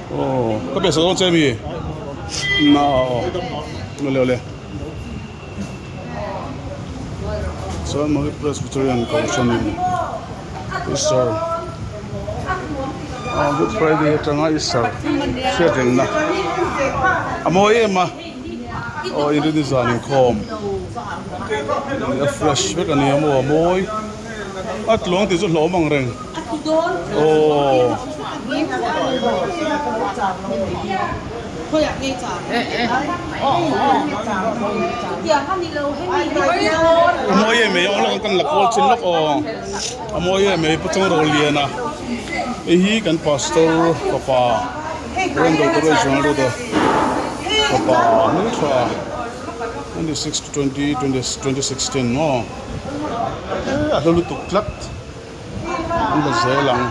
Aw ka pe sawn che mi na aw awle awle chuan Mawii Presbyterian Kohhran in Easter ah Good Friday atanga Easter hriat rengna a mawi em a aw inrin zan inkhawm a fresh vek a ni a maw a mawi a tluang tih chu hlawm ang reng. Aw. A mawi em mai aw kan la kawl chin lawk aw a mawi em mai pu Changrawliana hei hi kan pastor fapa Randall Courage Ruda fapa hmeltha 26 to 20 2016 maw a hla lutuk tlat. An la zel ang.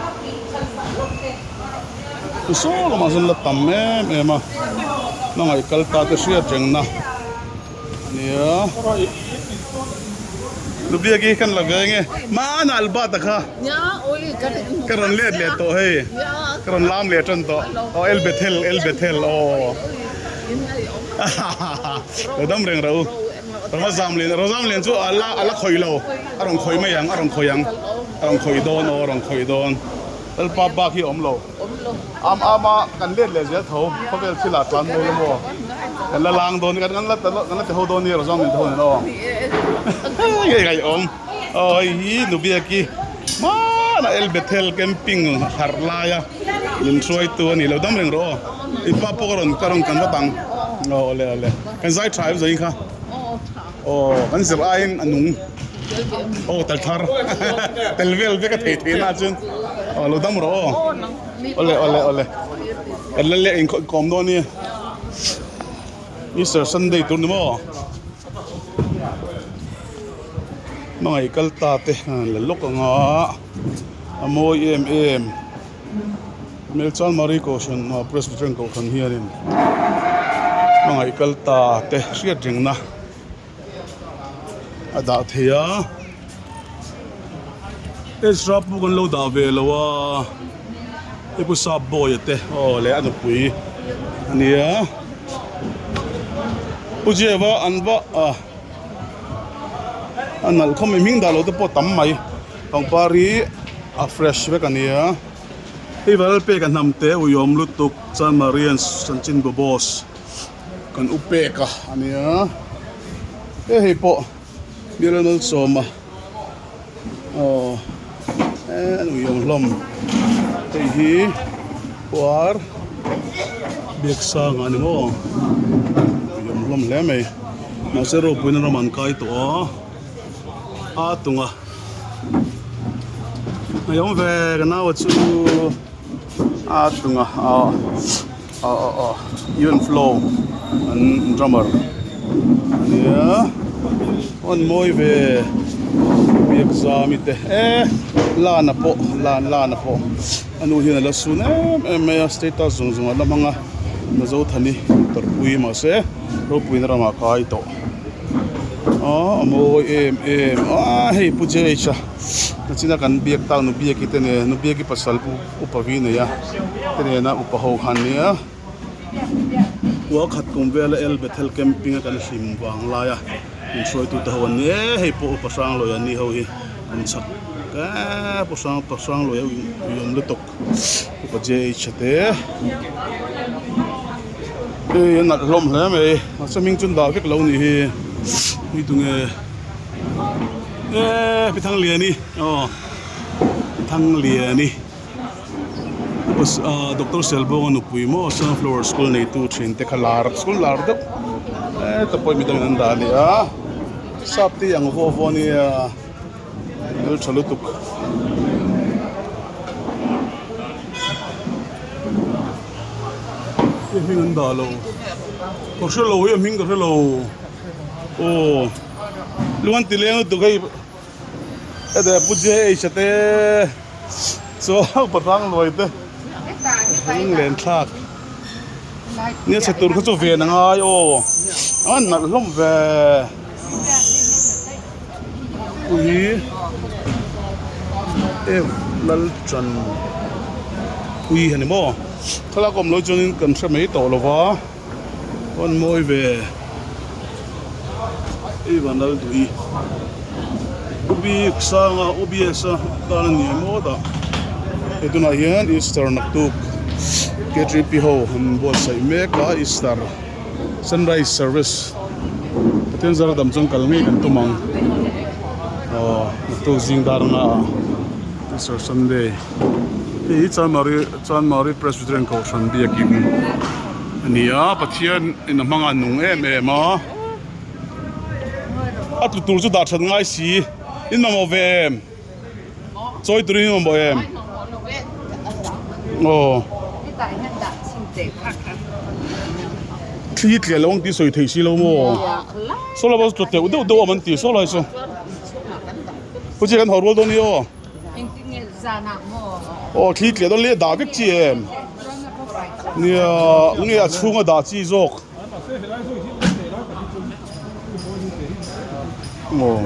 Ti saw lamah chuan la tam em em a, hmangaih kal ta te hriat reng na a nia. Lubiak hi kan la ve nge hmana Albert a kha ka rawn let leh tawh hei ka rawn lam leh tan tawh aw El Bethel El Bethel aw lo dam reng rau Ramazamlian Rozamlian chu a la a la khawih lo. A rawn khawih mai ang, a rawn khawih ang, a rawn khawih dawn aw, a rawn khawih dawn. Lalpa bak hi a awm lo. Am am a, kan let leh zel tho, khawvel thil ah tlan mawi lo maw. Kan la lang dawn, kan la kan la ti ho dawn nia, Rozam min ti ho nen aw. Hei ngaih awm, aw hei hi Nubiaki hmana El Bethel camping harh laia min hruaitu a ni lo, dam reng rawh aw. I pa pawh ka rawn ka rawn kan vat ang, aw awle awle, kan zai tha em zawin kha. Aw kan zir aiin a nung aw tel thar tel vel vek a thei thei na chuan aw lo dam rawh aw awle awle awle kan la leh in kawm dawn nia Easter Sunday tur ni maw hmangaih kal ta te la lawk anga a mawi em em Melchal Mari Kohhran Presbyterian Kohhran hianin hmangaih kal ta te hriat rengna a dah thei a Ezra pawh kan lo dah ve lo a hei pu sap bawi te aw leh a nupui a nia pu Jeff-a an va ah a nalh khawp mai hming dah loh te pawh a tam mai. Pangpar hi a fresh vek a nia hei val pek a hnam te uiawm lutuk chuan Marian chanchin bu boss kan u pek a a nia he hei pawh bial malsawma aw an uiawm hlawm hei hi puar biaksanga a ni maw uiawm hlawm hle mai mahse ropuina ram an kai tawh a. A tunga hei awm ve ka nau chu a tunga ah ah ah ah even flow an drummer ania an mawi ve biak zami te e lana pawh lan lana pawh a nu hian a la sun em em mai a status zawng zawng a la hmang a Nazothani tawrhpui mahse ropuina ramah kai tawh. Aw a mawi em em a hei pu J_H a nachina kan biak tak nu biaki te nen nu biaki pasal pu upa vi nei a te nena upa ho khan nia kua khat kum vela El Bethel camping a kan hlim vang lai a min hruaitu te ho an ni e hei pawh upa hranglawi an ni ho hi an chak eee pu hrang pa hranglawi a uiawm lutuk upa J_H a te. Hei a nalh hlawm hle mai mahse hming chu an dah vek lo nih hi ni tunge eee pi Thangliani aw pi Thangliani ah doctor Selbawng a nupui maw sunflower school neitu thin te kha lar school lar deuh heta pawh midangin an dah leh a sap te hi ang vaw vaw ania hmeltha lutuk. Hei hming an dah lo ka hre lo hei a hming ka hre lo aw luan ti leng lutuk hei heta pu J_H a te chuan pahrang luai te hming len thlak nia chhe tur kha chu ven a ngai aw a nalh hlawm ve ui F Lalchan ui a ni maw. Thlalak awm lo chuanin kan hre mai tawh lo va, awn mawi ve ei van lal duh i U bik sanga U B_S a tan a ni maw dah hei tunah hian Easter naktuk K_T_P ho an buatsaih mek a Easter sunrise service Pathian zara dam chuan kal ngei kan tum ang aw naktuk zing dar anga ah Easter Sunday. Hei hi Chanmari Chanmari Presbyterian Kohhran biakin a ni a, Pathian in a hmang a nung em em a, a tlu tur chu dah that ngai si, in mamawh ve em? Chawi turin in mamawh em? Aw. Thli tliah lo ang tih sawi thei si lo maw? Saw lai pawh chu tlu teuh deuh deuh awm an ti saw lai chu. Pu chiah kan haw rual dawn hi aw. Aw thli tliah dawn leh dah vek chi em? Nia nge a chhunga dah chi zawk. Aw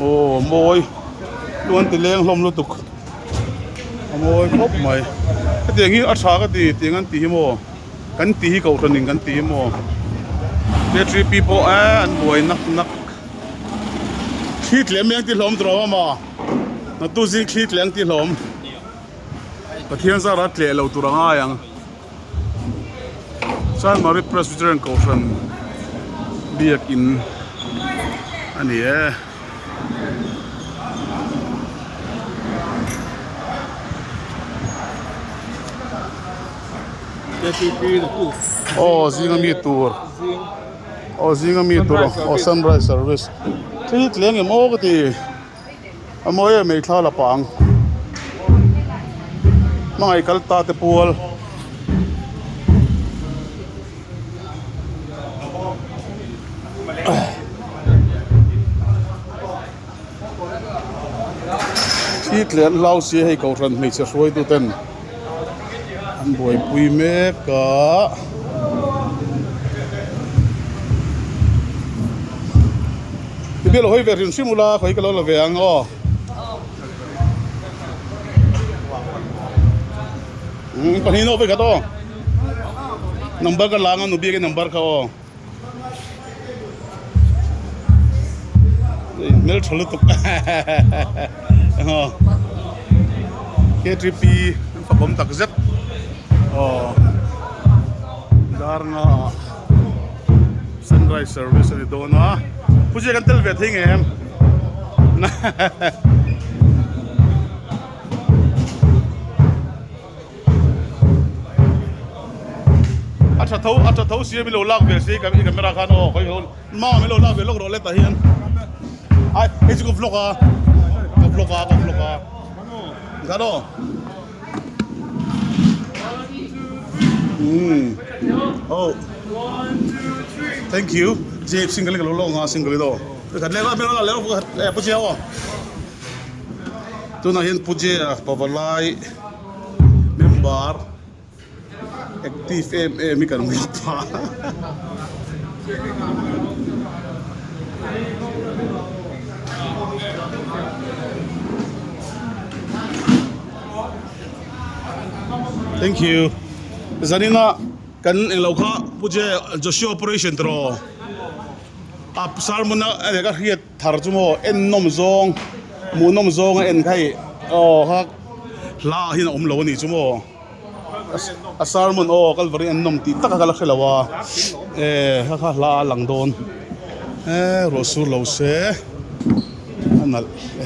aw mawi lu an ti leng hlawm lutuk a mawi khawp mai hetiang hi a tha ka ti tiang an tih hi maw kan tih hi kohhran in kan tih hi maw K3P pawh eh an buai nak nak. Thli tlem eng ti hlawm tur a awm a, natu zing thli tlem ti hlawm. Pathian zara tleh lo tur a ngai ang. Chanmari Presbyterian Kohhran biakin a ni e. Aw zinga mi tur. Aw zinga mi tur aw sunrise service thil tleng em aw ka ti a mawi em mai thla la pang hmangaih kal ta te pual thil tleng hlau si hei kohhran hmeichhe hruaitu ten. An buaipui mek a. Tibial hawi ve hrim hrim ula khawi ka lo la ve ang aw. Pahnih nawh vekhat aw. Number ka la ang a nu biakin number kha aw. Hmeltha lutuk aw K3P an fakawm tak zet aw dar nga ah sunrise service a ni dawn a pu zia kan tel ve thei ngei em A tha tho a tha tho si a min lo lak ve si i camera khan aw khawi ho ma min lo lak ve lawk rawh le tah hian ai hei chu ka vlog a ka vlog a ka vlog a khan aw umm oh thank you jeep single in ka lo lawk ang a single in aw khat leh a hmel a leh pu chiang aw tunah hian pu J-a pavalai member active em em hi kan hmu ta thank you zanina kan englo kha pu J Joshua operation tiraw a sermon a ka hriat Thar chu maw en nawm zawng hmuh nawm zawng a en kha ih aw kha hla ah hian a awm lo a nih chu maw a sermon aw kalvari en nawm tih tak a ka la hre lo a e kha kha hla a lang dawn e ruah sur lo se a nalh e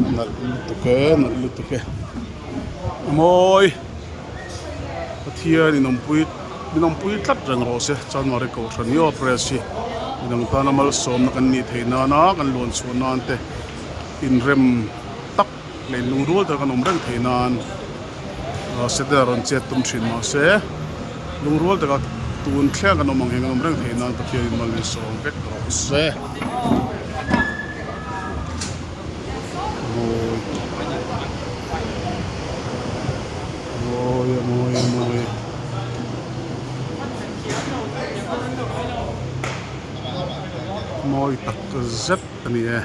a nalh lutuk e a nalh lutuk e a mawi Pathian in awmpui min awmpui tlat reng rawh se Chanmari Kohhran hi aw press hi midang tana malsawmna kan nih theih nana kan luan chhuah nan te inrem tak leh inlungrual taka kan awm reng theih nan Setana rawn chet tum thin mahse lungrual taka tun thleng kan awm ang hian kan awm reng theih nan Pathian in mal min sawm vek rawh se. Mawi a mawi a mawi mawi tak zet a ni e.